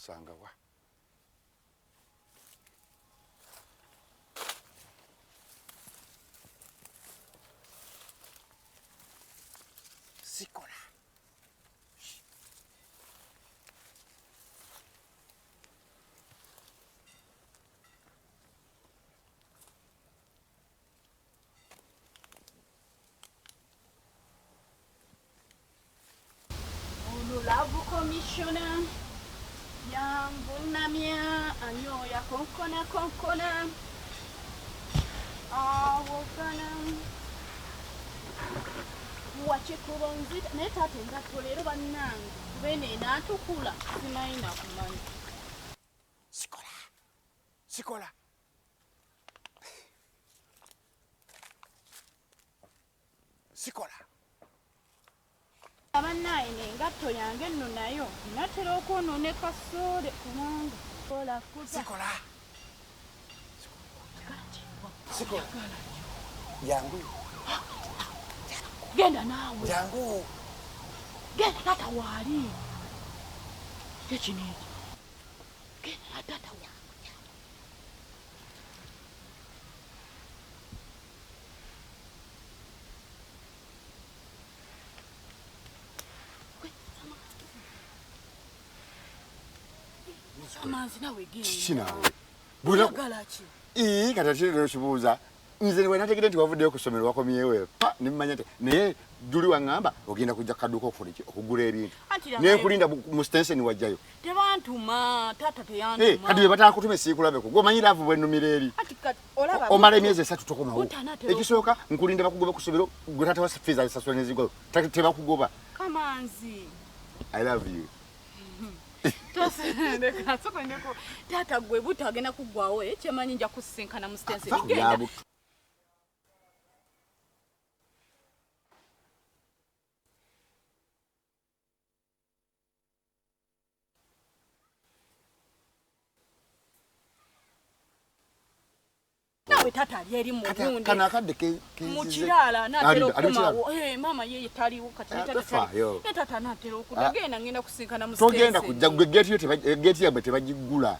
Namusanga wa? Sikola. Ono love commissioner yanvunamya anyoya konkona konkona awogana wakikubo nzita naye taata engatto leero bannange kubeeno enaatukula simanyi nakumanya. Sikola sikola sikola. Bannaaye n'engatto yange nno nayo natera okwonooneka soole kubanga kola kuta. Sikola. Sikola. Jangu. Genda naawe. Jangu. Genda taata waali. Ekino ekyo. Genda taata waali. Amanzi nawe genda. Kiki naawe? Oyagala ki? Ii kati ate leero kibuuza. Nze bwe nategedde nti wavuddeyo ku ssomero wakomyewo pa ne mmanya nti naye juli waŋŋamba ogenda kujja ku kaduuka okufuna ki okugula ebintu. Ne nkulinda mu sitenseni wajjayo. Tebantuma taata teyantuma. Eh, kati bwe bataakutume siikulabeko. Gwe omanyi laavu bw'ennumira eri. Anti kati olaba Omala emyezi esatu tokomawo. Ekisooka nkulinda bakugoba ku ssomero gwe taata wa fees azisasula ne zigwayo. Tebakugoba. Kamanzi. I love you. Tosendeka, sokondeko. Taata gwe buto agenda kuggwawo, eh, kyemanyi nja kusisinkana mu sitenseni. Genda. Nawe taata ali eri mu gundi. Kano akadde Mu kiraala anaatera okukomawo. Eh, maama ye taliwo kati ne taata taliwo. Ne taata anaatera okudda. Genda ngenda kusinkana mu Togenda kujja gwe geeti yo geeti yammwe tebagiggula.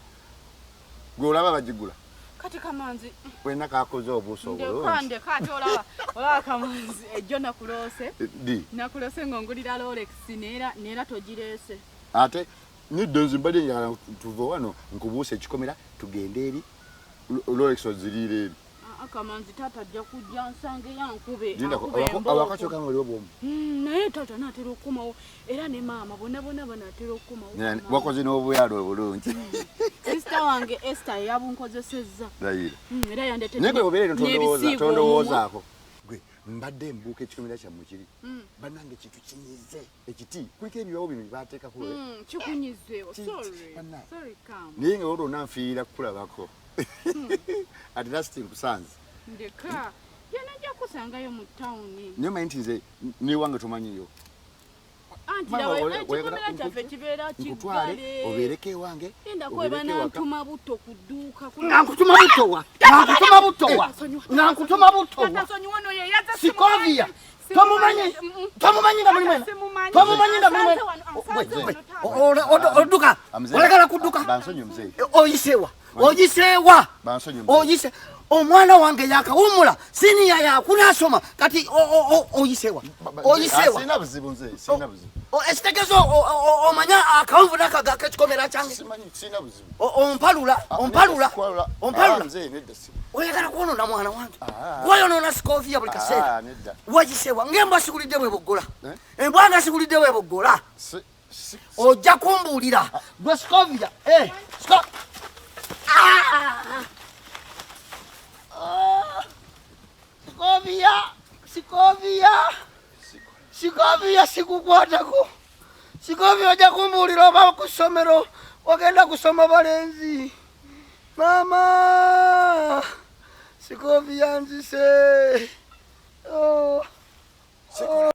Gwe olaba bagiggula. Kati Kamanzi. Wenna kakoze obuuso obulungi. Ndeka ndeka ate olaba olaba Kamanzi ejjo nakuloose. Ddi? Nakuloose ng'ongulira Rolex neera neera togireese. Ate nidde nze mbadde njagala tuve wano nkubuuse ekikomera tugende eri Rolex oziriira eri. Ah, Kamanzi taata ajja kujja nsange yankube. Awakakyoka nga oliwo bwomu. Naye taata anaatera okukomawo era ne maama bonna bonna banaatera okukomawo. Wakoze n'obuyalo obulungi. Sisita wange Esther yabunkozesezza. Layira. Era yandeetedde Naye gwe obeera eno tondowoozaako. Gwe mbadde mbuuka ekikomera kyammwe kiri. Bannange ekintu kinyize ekiti kuliko ebibawo bino bye baateekako. Kikunyize. Sorry. Sorry, come. Naye nga olwo onanfiirira kukulabako. At last nkusanze. Ndeka. Gye najja kusangayo mu tawuni. Naye omanyi nti nze n'ewange tomanyiyo. Anti laba, ekikomera kyaffe kibeera Nkutwale, kiggale. obeereko ewange, Genda obeereko kweba ewaka. nantuma butto ku dduuka. Nga nkutuma butto wa? Nga nkutuma butto wa? Nga nkutuma butto wa? Tata nsonyiwa ono ye yazze Sikovia. Tomumanyi? Tomumanyi nga muli mwena? Tomumanyi nga muli mwena? Odduka. Olagala kudduka. Bansonyiwe muzeeyi. Oyisewa. Oyisewa. Bansonyiwe muzeeyi. Oyise. Omwana wange yakawummula, siniya yakunasoma, kati oyisewa. Oyisewa. Sirina buzibu nze, sirina buzibu. Ekitegeeza omanya akawunvu n'akaga k'ekikomera kyange. Simanyi, sirina buzibu. Ompalula, ompalula, ompalula. Nze nedda si. Oyagala kwonoona mwana wange. Gwoyonoona Sikovia buli kaseera. Nedda. Wagisewa ng'embwa sigulidde bwe boggola. Eh? Embwa nga sigulidde bwe boggola. Ojja kumbuulira. Gwe Sikovia, eh, Sikovia, Sikovia. Sikovia sikukwatako. Sikovia ojja kumbuulira oba ku ssomero ogenda kusoma balenzi. Mama, Sikovia nzise. Oh. Sikola.